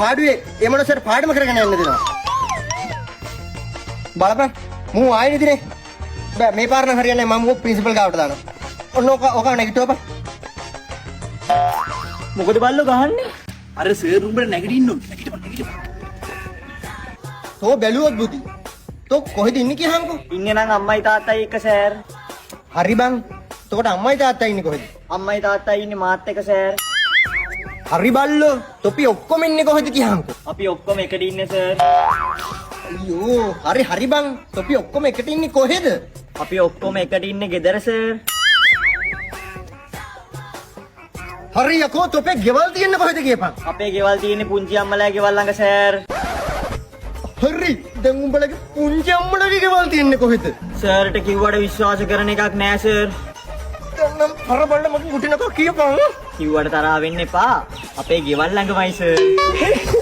පාඩුවේ ඒ මනුස්සයාට පාඩම කරගෙන යන්න දෙනවා. බලපන් මූ ආයෙ නිදිනේ. බෑ, මේ පාර නම් හරියන්නේ නැහැ. මම මූ ප්‍රින්සිපල් ගාවට දානවා. ඔන්න ඕක ඕක නැගිටුවපන්. මොකද බල්ලෝ ගහන්නේ? අර සර් උඹට නැගිටින්න ඕනේ. නැගිටපන් නැගිටපන්. තෝ බැලුවොත් බුද්ධි. තෝ කොහෙද ඉන්නේ කියහන්කෝ? ඉන්නේ නම් අම්මයි තාත්තයි එක්ක සර්. හරි බං. එතකොට අම්මයි තාත්තයි ඉන්නේ කොහෙද? අම්මයි තාත්තයි ඉන්නේ මාත් එක්ක සර්. හරි බල්ලෝ. තොපි ඔක්කොම ඉන්නේ කොහෙද කියහන්කෝ? අපි ඔක්කොම එකට ඉන්නේ සර්. අයියෝ, හරි හරි බං. තොපි ඔක්කොම එකට ඉන්නේ කොහෙද? අපි ඔක්කොම එකට ඉන්නේ ගෙදර සර්. හරි යකෝ, තොපේ ගෙවල් තියෙන්නේ කොහෙද කියපන්? අපේ ගෙවල් තියෙන්නේ පුංචි අම්මලාගේ ගෙවල් ළඟ සර්. හරි, දැන් උඹලගේ පුංචි අම්මලගේ ගෙවල් තියෙන්නේ කොහෙද? සර්ට කිව්වට විශ්වාස කරන එකක් නෑ සර්. දැන් නම් පර බල්ල මගෙන් ගුටිනකෝ කියපන්. කිව්වට තරහා වෙන්න එපා. අපේ ගෙවල් ළඟමයි සර්.